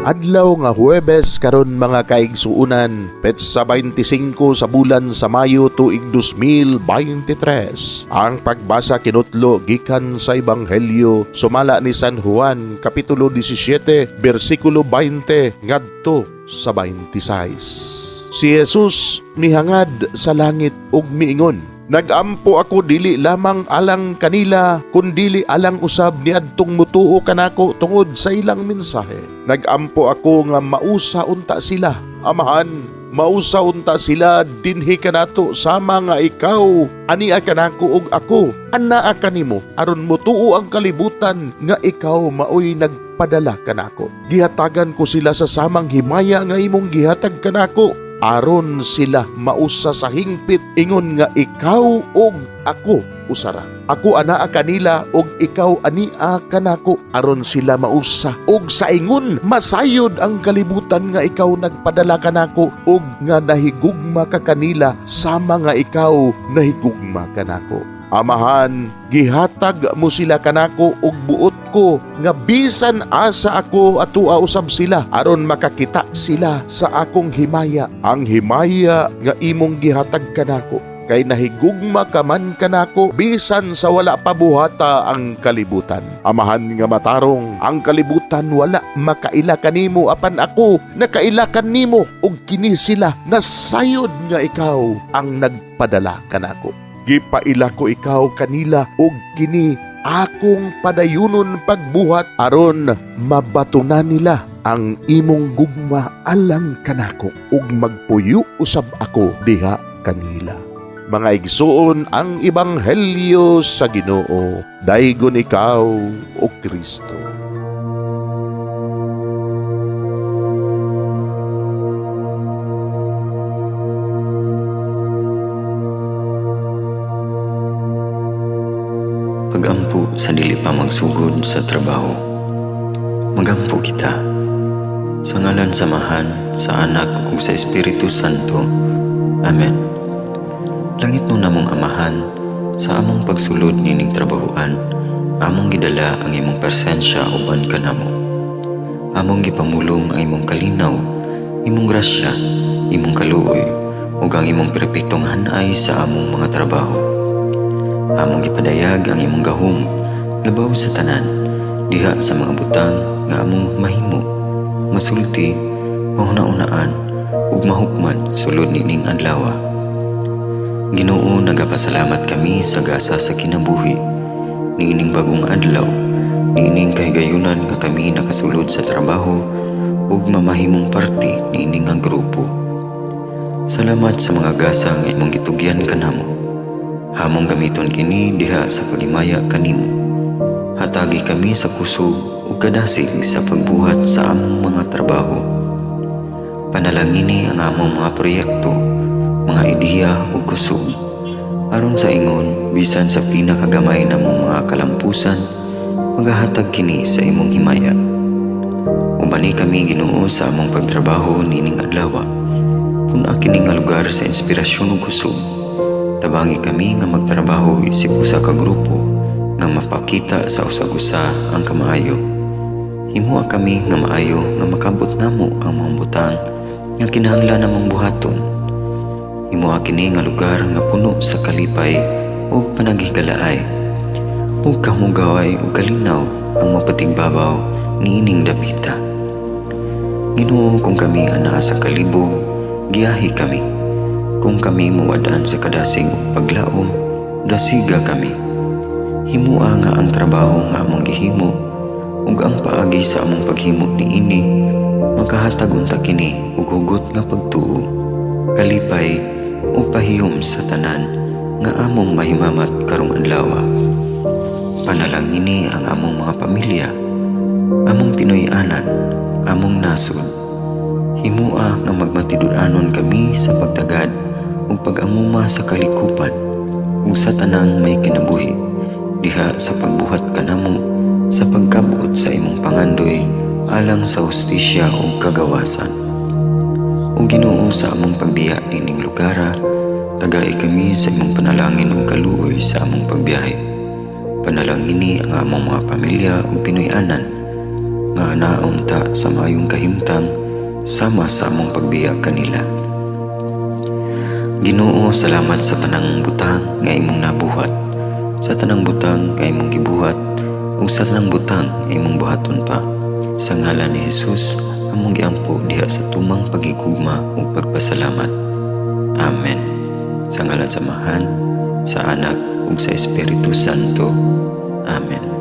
Adlaw nga Huwebes karon, mga kaigsuunan, petsa 25 sa bulan sa Mayo, tuig 2023. Ang pagbasa kinutlo gikan sa Ebanghelyo sumala ni San Juan, kapitulo 17, bersikulo 20 ngadto sa 26. Si Jesus mihangad sa langit ug miingon, "Nagampo ako dili lamang alang kanila, kundili alang usab niadtong mutuo kanako tungod sa ilang mensahe. Nagampo ako nga mausa unta sila. Amahan, mausa unta sila dinhi kanato sama nga ikaw ania kanako ug ako anaa kanimo, aron mutuo ang kalibutan nga ikaw maoy nagpadala kanako. Gihatagan ko sila sa samang himaya nga imong gihatag kanako, aron sila mausa sa hingpit ingon nga ikaw ug ako usara. Ako anaa kanila ug ikaw ania kanako, aron sila mausa ug sa ingon masayod ang kalibutan nga ikaw nagpadala kanako ug nga nahigugma ka kanila sama nga ikaw nahigugma kanako. Amahan, gihatag mo sila kanako ug buot ko nga bisan asa ako, atua usab sila, aron makakita sila sa akong himaya, ang himaya nga imong gihatag kanako, kay nahigugma ka man kanako bisan sa wala pa buhata ang kalibutan. Amahan nga matarong, ang kalibutan wala makaila kanimo, apan ako nakaila kanimo ug kini sila nasayod nga ikaw ang nagpadala kanako. Gipaila ko ikaw kanila ug kini akong padayunon pagbuhat, aron mabatunan nila ang imong gugma alang kanako ug magpuyo usab ako diha kanila." Mga igsuon, ang ebanghelyo sa Ginoo. Daygon ikaw, o Kristo. Pagampo sa dili pa magsugod sa trabaho. Magampo kita. Sa ngalan sa Amahan, sa Anak ug sa Espiritu Santo. Amen. Langitnon namong Amahan, sa among pagsulod nining trabahoan, among gidala ang imong presensya uban kanamo. Among gipamulong ang imong kalinaw, imong grasya, imong kaluoy, ug ang imong perpektong hanay sa among mga trabaho. Among gipadayag ang imong gahom labaw sa tanan diha sa mga butang nga among mahimo, masulti, mahuna-unaan ug mahukman sulod nining adlaw. Ginoo, nagapasalamat kami sa gasa sa kinabuhi niining bagong adlaw, niining kahigayunan nga kami nakasulod sa trabaho ug mamahimong parte niini nga grupo. Salamat sa mga gasa nga imong gitugyan kanamo. Among gamiton kini diha sa paghimaya kanimo. Hatagi kami sa kusog ug kadasig sa pagbuhat sa among mga trabaho. Panalangini ang among mga proyekto, mga ideya ug kusog, aron sa ingon bisan sa pinakagamay namong mga kalampusan, magahatag kini sa imong himaya. Ubani kami, Ginoo, sa among pagtrabaho nining adlaw. Pun-a kini nga lugar sa inspirasyon ug kusog. Tabangi kami nga magtrabaho isip usa ka grupo nga mapakita sa usag-usa ang kamaayo. Himoa kami nga maayo nga makabot namo ang mga butang nga kinahanglan namong buhaton. Himoa kini nga lugar nga puno sa kalipay ug panaghigalaay, ug kahugaway ug kalinaw ang mapatigbabaw niining dapita. Ginoo, kung kami anaa sa kalibog, giyahi kami. Kung kami muwad-an sa kadasig ug paglaom, dasiga kami. Himua nga ang trabaho nga among gihimo ug ang paagi sa among paghimo niini makahatag unta kini og hugot nga pagtuo, kalipay ug pahiyom sa tanan nga among mahimamat karong adlaw. Panalangini ang among mga pamilya, among Pinoy-anan, among nasod. Himua nga magmatinud-anon kami sa pagtagad ug pag-amuma sa kalikupan ug sa tanang may kinabuhi diha sa pagbuhat kanamo sa pagkabot sa imong pangandoy alang sa hustisya ug kagawasan. O Ginoo, sa among pagbiya nining lugara, tagai kami sa imong panalangin ug kaluoy sa among pagbiyahe. Panalangini ang among mga pamilya ug Pinoy-anan. Nga anaon ta sa maayong kahimtang sama sa among pagbiya kanila. Ginoo, salamat sa tanang butang nga imong nabuhat, sa tanang butang nga imong gibuhat, ug sa tanang butang nga imong buhaton pa. Sa ngalan ni Jesus, among giampo diha sa tumang paghigugma ug pagpasalamat. Amen. Sa ngalan sa Amahan, sa Anak ug sa Espiritu Santo. Amen.